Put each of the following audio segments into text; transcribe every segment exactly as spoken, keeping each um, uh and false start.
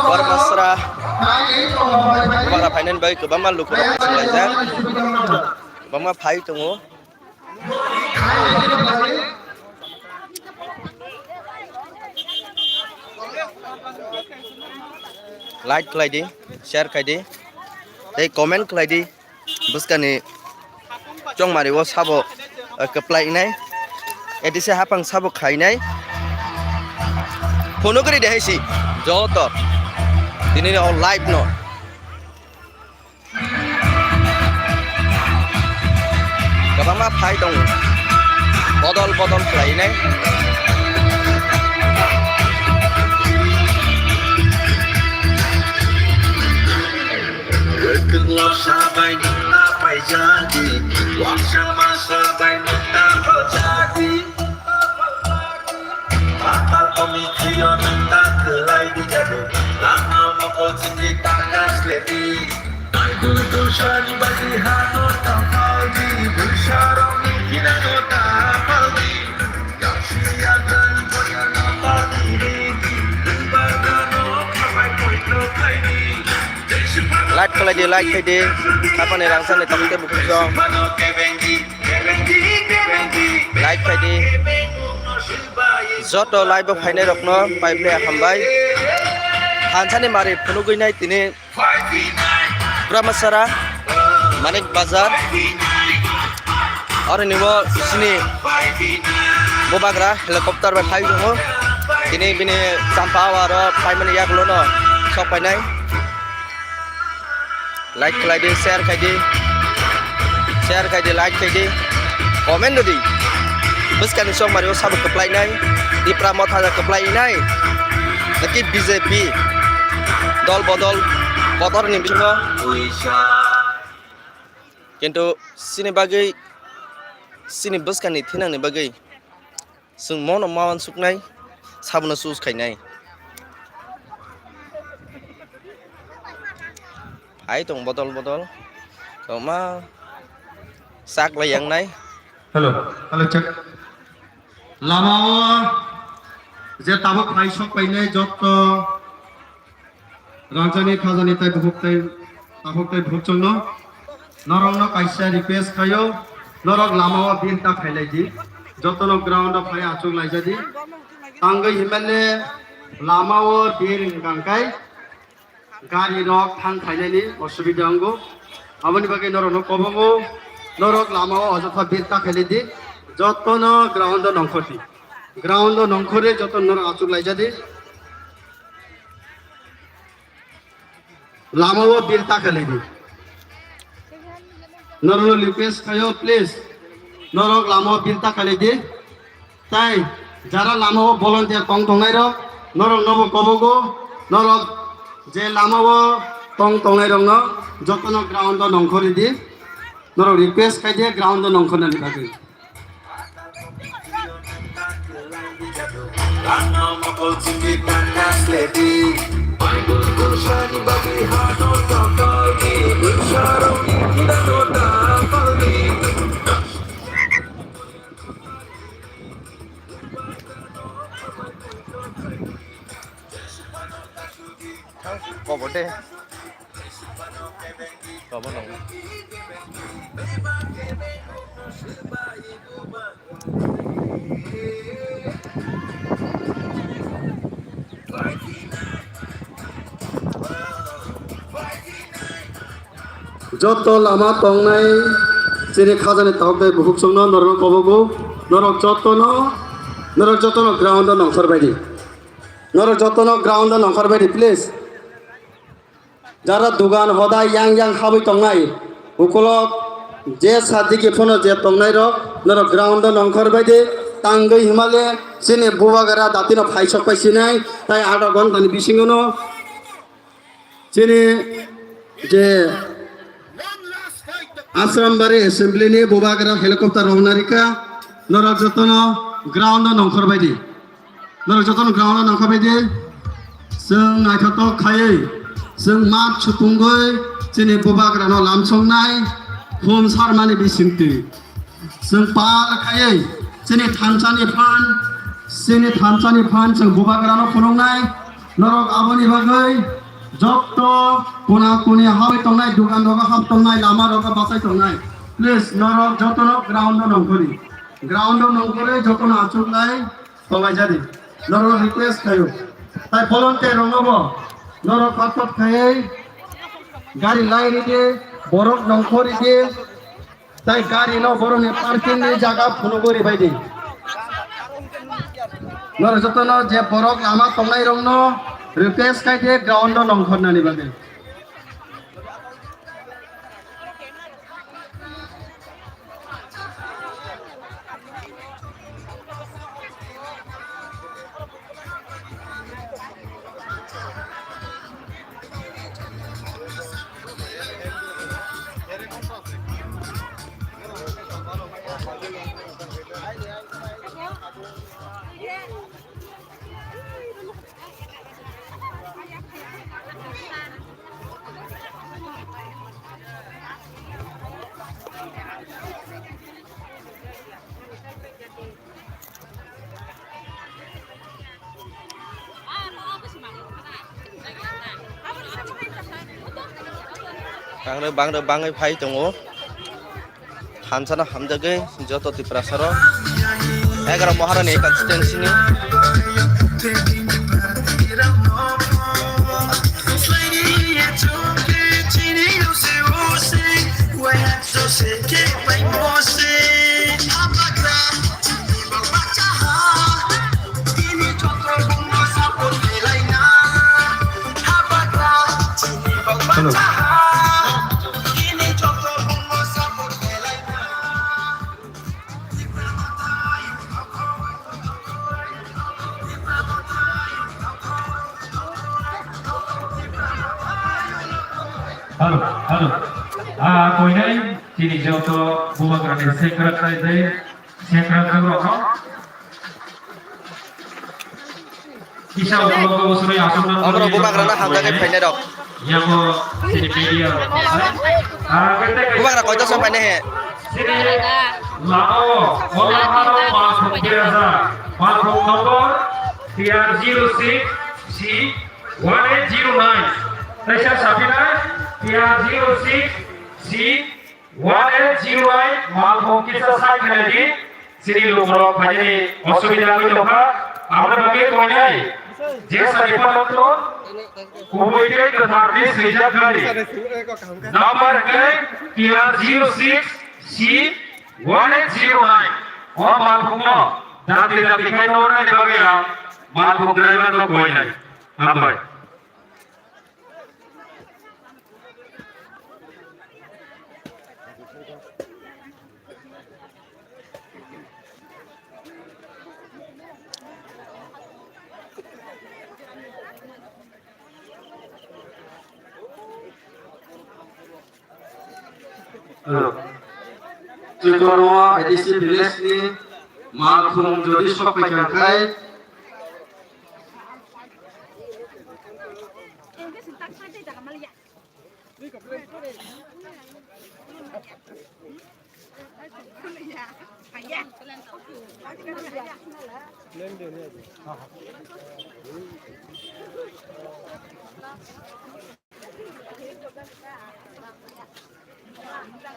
Barmasra, Barmasra phainani bai kwbangma lukurok swlaijak, kwbangma phai tongo. Like khlai di, share khai di, tei comment khlai di. Bwskani chongmari o sabo, eh, kwplai nai, A D C hapang sabo khai nai. Phunukri de hai si joto tini o live no. Kwbangma phai tongo, bodol bodol khlainai. Kwthwng lobsa bai nokna paijadi, waksa masa bai nokna hojadi. Patal komi thwiyo nokna kwlai di jadu, lama mokol chini taka sledi. Like khlai di, like khai di. Apani rangchakni tongtwi bukhuk song. Like khai di. Joto live o phainai rokno pai pai hambai. Thansani mari phunugwi nai tini. Bramasara, Manik Bazar, oro ni bo sini bubagra helicopter bai phai tongo. Tini bini champa o aro phaimani yagulo no sok painai. Like khlai di, share khai di, share khai di, like khai di, comment rw di. Bwskani chongmari o sabo kwplai nai, Tipra Motha da kwplai nai. Naki B J P dol bodol kotor ni bisingo. Kintu sini bagwi, sini bwskani thinangni bagwi chwng mono ma uansuknai, sabono choose khainai. Hai tong bodol bodol, tongma sak lai yangnai. Hello, hello, check. Lama o je tabuk phai sok painai jotto rangchakni khajani tai bukhuk tai takhuk tai bukhuk chwngno norokno kaisa request khaio, norok lama o birta khailai di, jotono ground o phai achuk laijadi. Tangwi himale lama o bir wngkang kai gari rok thang khainani osubida wngo. Aboni bagwi norokno kobongo, norok lama o ojotha birta khailai di, jotono ground o nongkhor di, ground o nongkhorwi jotono norok achuk laijadi. Lama o birta khailai di. Norokno request khaio, please. Norok lama o birta khailai di. Tai jara lama o volunteer tong tongnai rok, norok nobo kobogo, norok je lama o tong tongnai rok no jotono ground o nongkhor di. Norok request khai di ground o nongkhor nani bagwi. Kobo de. Kobo nong. Joto lama tongnai chini khajani tabuk tai bukhuk chwngno norok kobogo, norok jotono, norok jotono ground o nongkhor baidi. Norok jotono ground o nongkhor baidi, please. Jara dugan hodai yang yang habwi tongnai, ukulok je sadiki phano je tongnai rok, norok ground o nongkhor baidi tangwi himale chini bubagra datino phaisok pai sinai, tai adha ghontani bisingono chini je Asrambari Assembly ni bubagra helicopter rwna rikha, norok jotono ground o nongkhor baidi. Norok jotono ground o nongkhor baidi. Chwng naithotok khaiwi, chwng mat supungwi, Chini bubagrano lamsongnai khum sarmani bisingtwi. Chwng pal khaiwi chini thansani phan, chini thansani phan chwng bubagrano phunuknai. Norok aboni bagwi jotto kona koni hawi tongnai, dugan rogo hap tongnai, lama rogo bachai tongnai. Please, norok jotono ground o nongkhori. Ground o nongkhori jotono achuklai. Tonglaijadi. Norok request khayo. Tai volunteer rokno bo norok kot kot khaiwi gari lai ridi, borok nongkhor ridi, tai gari no borok ni parking ni jaga phunugwi ribaidi. Norok jotono je borok lama tongnai rokno request khaidi ground no nongkhor nani bagwi. Ang rok bang rok bangwi phai tongo. Thansa no hamjagwi joto Tiprasa rok egaroh Maharani constituency ni. Hello. Hello, hello. Ah, koinai, chini joto bubagrani sekrak saidai, sekrak jagrok no. Kisa ulo ko usuri asuk na. Oborok bubagrano hamjaknai phainai rok. Yango chini media rok. Ah, kete kete. Bubagra koito song phainai he? Chini lama o, ola haro malkhung tera ja. Malkhung number T R zero six C one eight zero nine. Teisa sapinai T R zero six C one eight zero nine malkhung kisa sai khlai di. Chini lukurok phainani osubida wngwi tongkha, aboni bagwi koinai je sari phalang tong, kubui tei kwthar ni swijak gari. Number hwnkhe T R zero six C one eight zero nine. O malkhungno dakti dakti khai tornani bagwi ang malkhung driver no koinai. Hambai. Hello. Chwng kormo A D C village ni malkhung jodi sok paikha khai.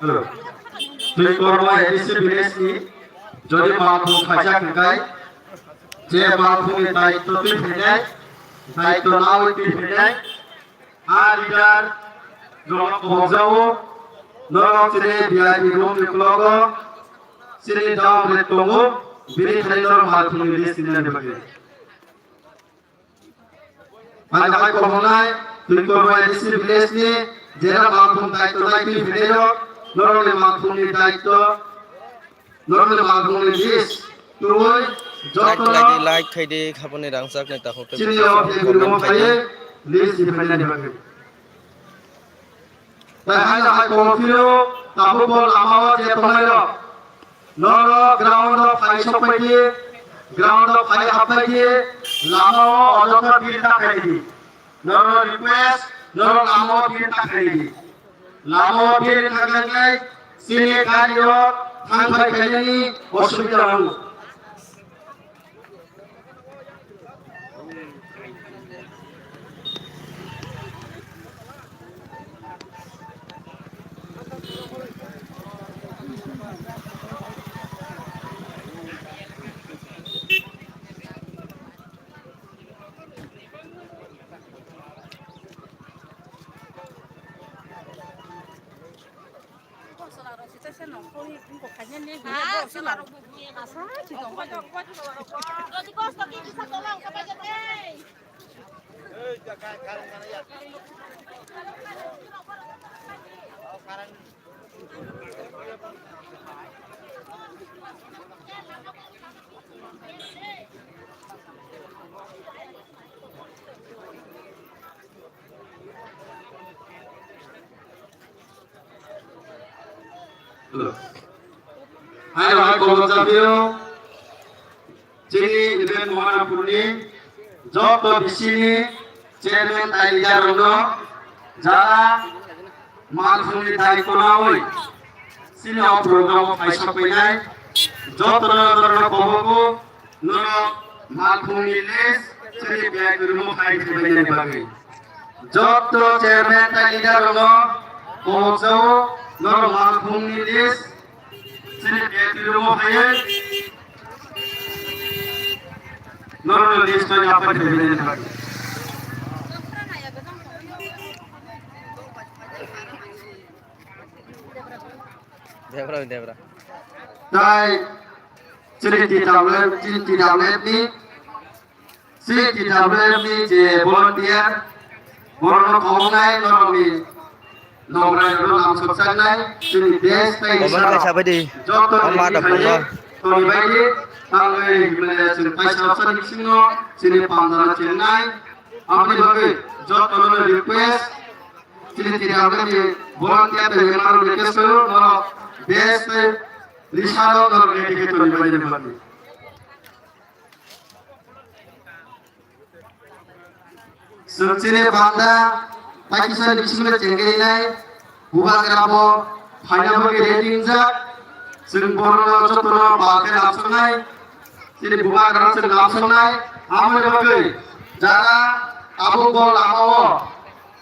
Hello. Twi kormo A D C village ni jodi malkhung phaijak hwnkhe, je malkhung ni daityo twi phainai, daityo nawi twi phainai, a leader rok kobokjao, norok chini V I P room ni uklogo chini dom rok tongo, bini thani norok malkhung ni list ni nani bagwi. Ang hai kobongnai, Twikor bai A D C village ni jera malkhung daityo nai twi phainai rok, norok ni malkhung ni daityo, norok ni malkhung ni list twi joto like khlai di, like khai di, khaboni rangchak ni takhuk tei chini o comment khai di. List ni phainai ni bagwi. Tai haino hai kobong phiro tabuk bo lama o je tongnai rok. Norok ground o phai sok pai di, ground o phai hap pai di, lama o ojotha bir ta khai di. Norok request, norok lama o bir ta khai di. Lama o bere thangjaknai, chini gari rok thang phai khainani osubida wngo. Hello. Hai, hai, khobor japio. Chini event Mohanapurni joto bisini chairman tai leader rokno jara malkhungni daitw nawi chini o program o phaisok painai joto no khobor ko. Norok malkhungni list chini bag room o phai khabainani bagwi. Joto chairman tai leader rokno kobokjao norok malkhungni list chini bag room o phaiwi norokno list no yaphai khabainani bagwi. Debra, debra. Tai chini T W F, chini T W F ni, chini T W F ni je volunteer, borokno khoboknai, norokni nongrai rokno lamsokjaknai, chini best tai Khobokno isano. Kaisa bai di. Joto Ang ma ni doktor khaye, no. Toni bai di, tangwi himle chini paisa roksa ni bisingo, chini pandana chengnai, aboni bagwi jotono request, chini T W F ni volunteer tei member rokni keso norok best tai risalo norok ready khe toni bai di bagwi. Chwng chini panda, paikisa ni bisingo chengkrinai, bubagra bo phaina bagwi ready wngjak. Chwng borokno jotono bal khe lamsoknai, chini bubagra chwng lamsoknai, amoni bagwi jara tabuk bo lama o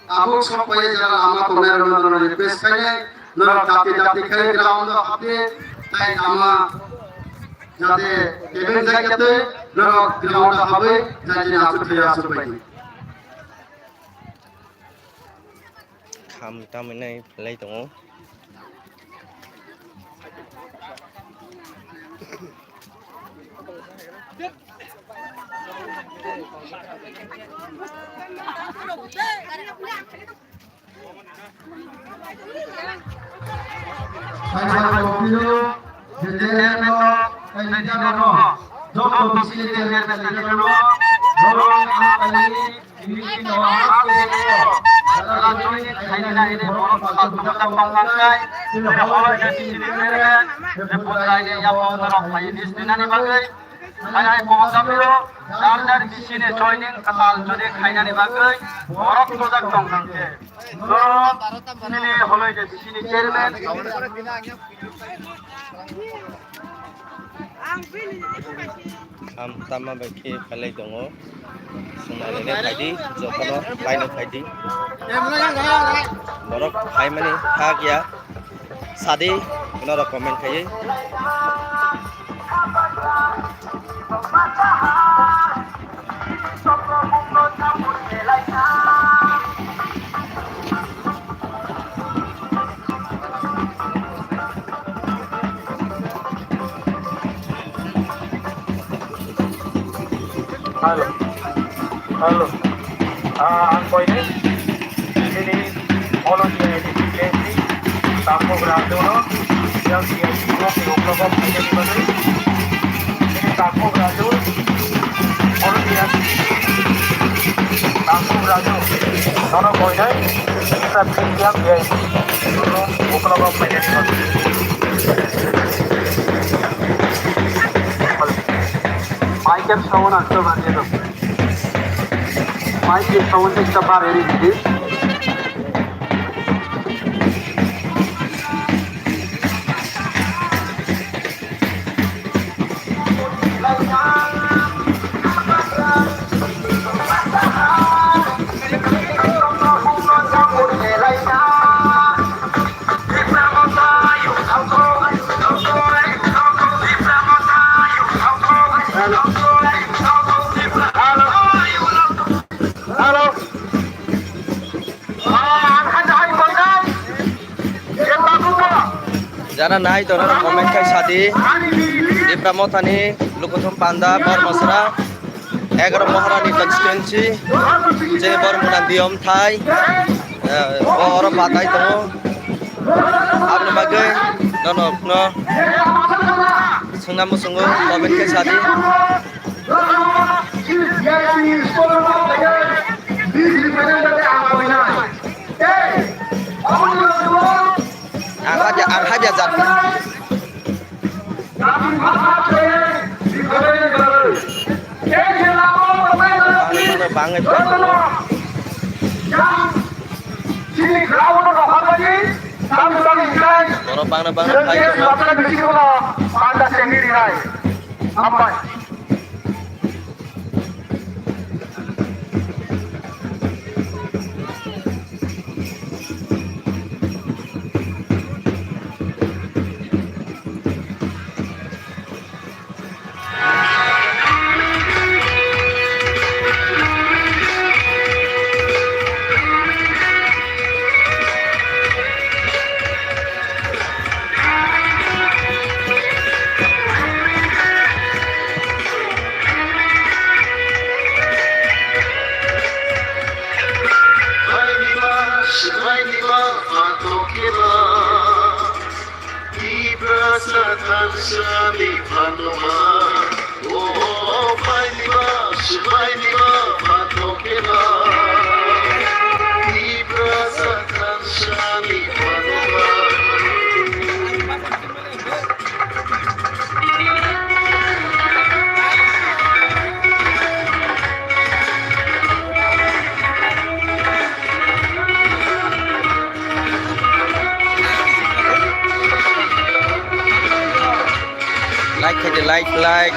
tabuk sok pai jara lama tongnai rokno jotono request khainai, norok dati dati khai ground o habdi, tai lama jate kebeng jai khe tei norok ground o habwi jai jani aswk thai aswk bai. Kham tamwi nai phlai tongo. Hai, hai, hai, hai. Hai, hai, kobok jabiro, jar jar bisini joining kwtal jodi khainani bagwi borok chojak tong thangkhe. Norok nini holoi de bisini chairman. Kham tama bai khe phalai tongo. Swngnai rwgwi phaidi, jotono baino phaidi. Borok phaimani hak ya. Sadi, norok comment khaiwi. Hello. Hello. Ah, ang koini. Sini, Olo J I D C K C, Tamko Grado no, yang J I D C K C, Oklahoma, J I D C K C. Ini Tamko Grado, Olo J I D C K C, Tamko Grado, nono koinai, kita yang J I D C K C, Oklahoma, J I D C K C. Mic-er sound ekta bariye daw. Mic-er sound ekta bariye di. Jara nai tongnai comment khai sadi. Tipra Mothani Lukuthum Panda Bormasra, egaroh Maharani constituency, je Bormuna Diyom Thai, eh, bo oro batai tongo. Aboni bagwi nono no swngna muchungo comment khai sadi. Ang haja, ang haja jat. Bangwi, bangwi, bangwi. Borok bangna bangna phai tongo. Hambai. Tiprasa thansa ni phanuma, o, o, o, painiba, subainiba, pathokeba. Tiprasa thansa ni phanuma. Like khaidi, like, like.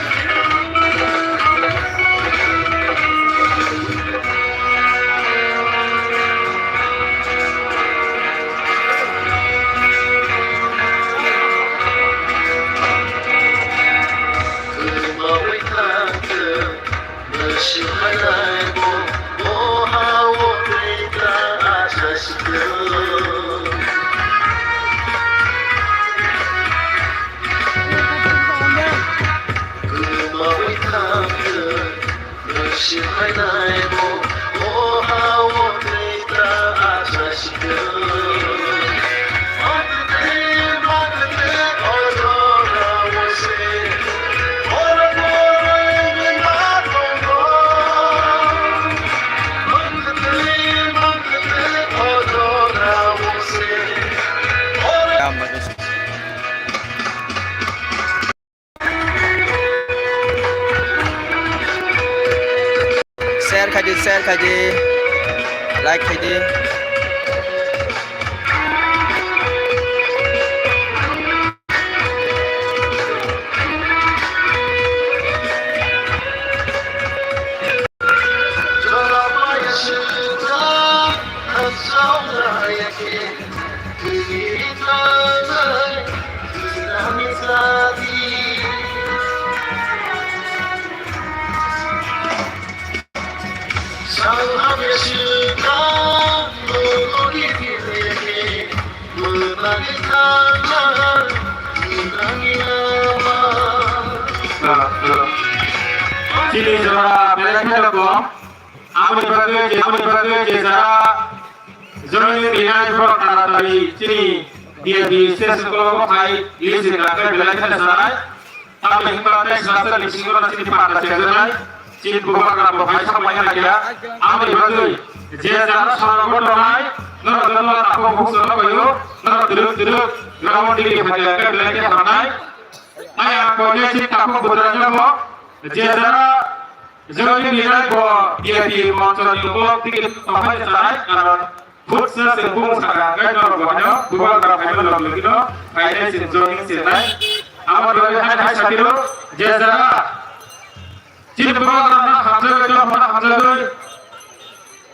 Share khaidi, share khaidi, like khaidi. Chini jora belai kheno kom. Aboni bagwi je, aboni bagwi je jora joining rinai borok taratari chini D I P session kolokma phai list rinai belai kheno sanai. Tamni hwnba tei srasa ni bisingo no chini panda chengjaknai, chini bubagra bo hai samaya naiya. Aboni bagwi je jara sorgo tongnai, norok joto takhuk bukhuksong no paio, norok twrwk twrwk ground ni phaiya khe belai khe hamnai. Ayang koine chini takhuk bwdwrangno bo je jara joining rinai bo D I P monchoni ukolog tiki tongphai sanai, karon Phutsa se bung saka, kai norok bo haino, bubagra phaima log logino, kainai se joining se nai. Abo doi hai hai sakiro, je jaga. Chini bubagra na hamjagwi, to hona hamjagwi.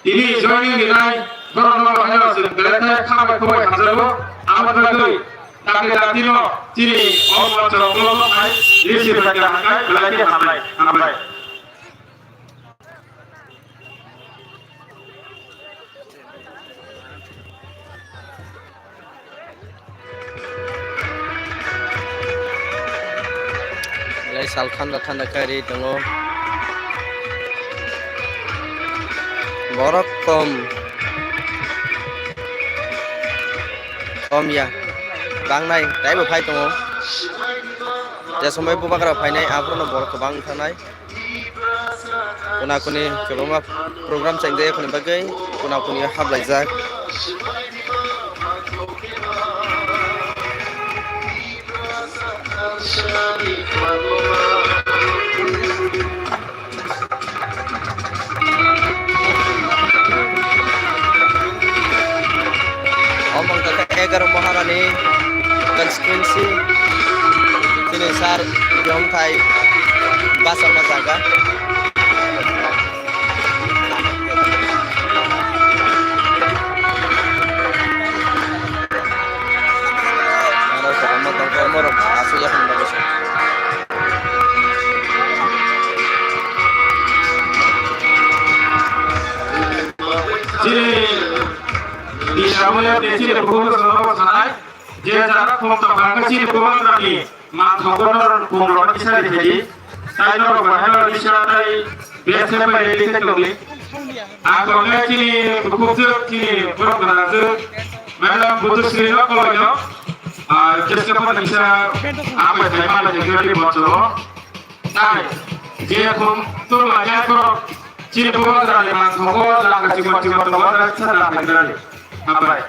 Tini joining rinai, borok no haino se belai khe khabai khubai hamjago. Abo doi, takri takri no, chini o monchoro ulo no hai, lisi bai khe hamkai, belai khe hamlai, hamlai. Sal thanda thanda khe ri tongo. Borok kom. Kom ya. Bangnai, taibo phai tongo. Je somoi bubagra phainai, aphuru no borok kwbang thangnai. Kuna kuni kwbangma program chengjayakhoni bagwi kuna kuni haplaijak. Omo wngkha khe egaroh Maharani constituency, chini sir Yongthai bachama jaga. Aro kwbangma tongkha, omorok aswk yaphang bagwi se. Chini Israel chini bukhuk sanai, je jara khum tongkha chini bubagrani. Manthogo norok pungro kisa rikhaidi. Tai norok bahai rok bisa tai bese pai rikha tongli. Ang tongnai chini bukhukjwk chini borok gwnangjwk. Madam Buddhasri no koloino. Ah, jeske pora kisa ang bai thai mala jengkhe di bochoro. Tai je khum tu manya korok chini borok jani manthogo langa chikon chikon tongo jani sa langa jani. Hambai.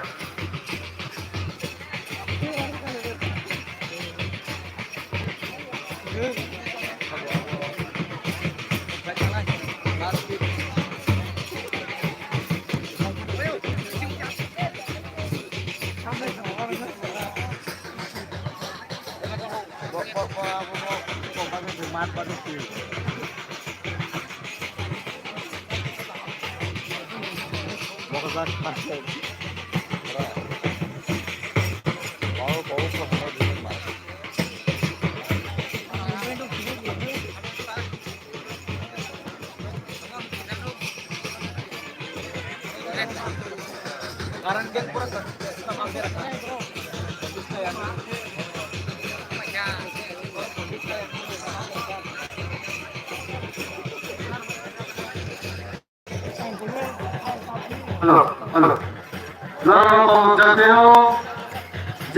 Hello, hello. Norok jateo